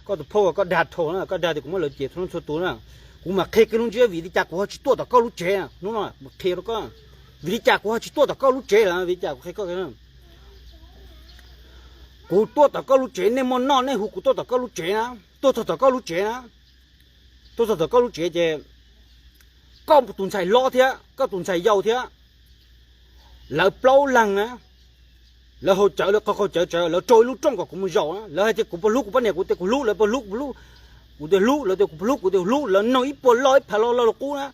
Koj tus phauj koj dag dhau na, koj dag tias kuv muab lawv cem txhua leej txhua tus na. Kuv mam qhia kiag lub ntsiab vim li cas kuv ho tsis tuaj tom koj lub tsev, hnub no kuv qhia rau koj. Vim li cas kuv ho tsis tuaj tom koj lub tsev lawm, vim li cas kuv qhia koj. Kuv tuaj tom koj lub tsev, nej muaj noj nej hu kuv tuaj tom koj lub tsev na, tuaj txog tom koj lub tsev na, tuaj txog tom koj lub tsev ces koj tus ntxhais hlob thiab koj tus ntxhais yau thiab, lawv plaub leeg na, lawv haus cawv, lawv qaug qaug cawv, lawv rau ib lub rooj kom kuv mus zaum na. Lawv hais tias kuv puas hlub kuv poj niam, kuv tias kuv hlub, lawv puas hlub kuv, kuv tias hlub, lawv tias kuv puas hlub, kuv tias hlub, lawv noog ib puas loj ib phav loj loj loj qub na.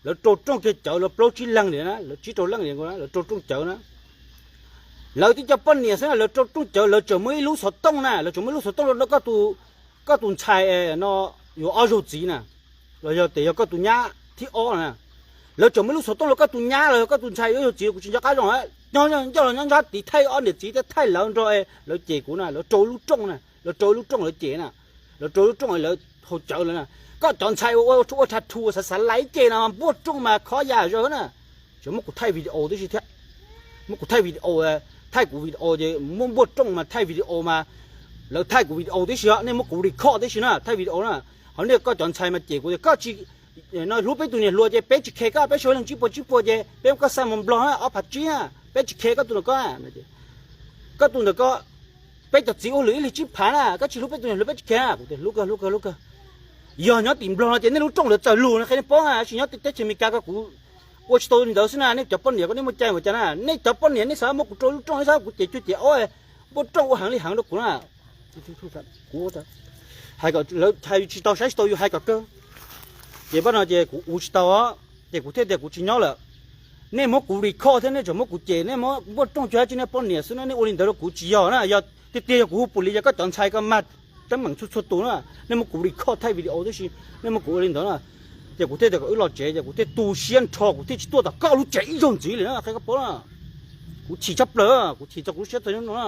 Lawv rau rooj kiag cawv, lawv plaub tsib leeg li na, lawv tsib rau leej li, lawv rau rooj cawv na. Lawv tib co poj niam xwb na, lawv rau rooj cawv, lawv tseem muaj ib lub xov tooj na, lawv tseem muaj ib lub xov tooj rau koj tus, koj tus ntxhais no yuav ob zaug txiv na, los yog tias yog koj tus nyab thib ob na. Lawv tseem muaj ib lub xov tooj rau koj tus nyab los yog koj tus ntxhais yuav ob zaug txiv, kuv tsis nco qab zoo. Nyob nyob los nyob nyob tid thaij ob niam txiv thiab thaij lawv nrog lawv cem kuv na, lawv rau ib lub rooj na, lawv rau ib lub rooj lawv cem na, lawv rau ib lub rooj lawv haus cawv lawm na. Koj cov ntxhais ua ua rha rhu xav xav lais cem no npuaj rooj mas khob ya zog na. Tseem muab kuv thaij video tib si thiab, muab kuv thaij video, thaij kuv video ces muab npuaj rooj mas thaij video mas, lawv thaij kuv video tib si os, nej muab kuv record tib si na, thaij video na. Ho nej koj cov ntxhais mas cem kuv tias koj tsis hlub peb tus niam hluas ces peb tsis khe koj, peb sawv leej tsib puas tsib puas ces peb muab koj xa mus Nplog na, ob phav tsib na, peb tsis khe koj tus ntawm ko. Koj tus ntawm ko, peb cov txiv ua lwm ib leeg tsib phav na, koj tsis hlub peb tus niam hluas peb tsis khe na. Kuv tias hlub kawg hlub kawg hlub kawg. Yog nyob tim Nplog no ces nej lub rooj lawv txawm lug no qhia nej paub na, tab sis nyob teb chaws Amelikas ko kuv ua tsis tau li ntawd xwb na, nej cov poj niam ko nej muaj cai npaum cas na, nej cov poj niam nej xav muab kuv rau lub rooj, nej xav kuv cem cuag cem ob, npuaj rooj ua heev li heev rau kuv na. Kuv hais kom lawv hais tsis tau saib tsis tau yus hais kom kawg. Ces pab no ces kuv ua tsis tau, ces kuv thiaj tias kuv tsis nyob lawm. Nej muab kuv record thiab nej tseem muab kuv cem, nej muab npuaj rooj cuag dab tsi, nej poj niam xwb na, nej ua li ntawd rau kuv tsis yog na. Yog tiag tiag yog kuv hu pum li yog koj cov ntxhais ko mas teeb meem txhua txhua tus na, nej muab kuv record thaij video tib si, nej muab kuv ua li ntawd na. Ces kuv thiaj tias kom wb los tsev, ces kuv thiaj tu siab nrho, kuv thiaj tsis tuaj tom koj lub tsev ib zaug ntxiv li na, qhia koj paub na. Kuv chim tshaj plaws, kuv chim txog kuv lub siab txog hnub no na.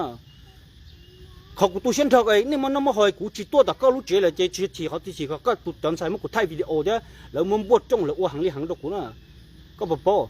Qhov kuv tu siab nrho, nej muaj noj muaj haus, kuv tsis tuaj tom koj lub tsev lawm ces tsis chim qhov twg, chim qhov koj tus cov ntxhais muab kuv thaij video thiab lawv muab npuaj rooj lawv ua heev li heev rau kuv na. Koj puas paub?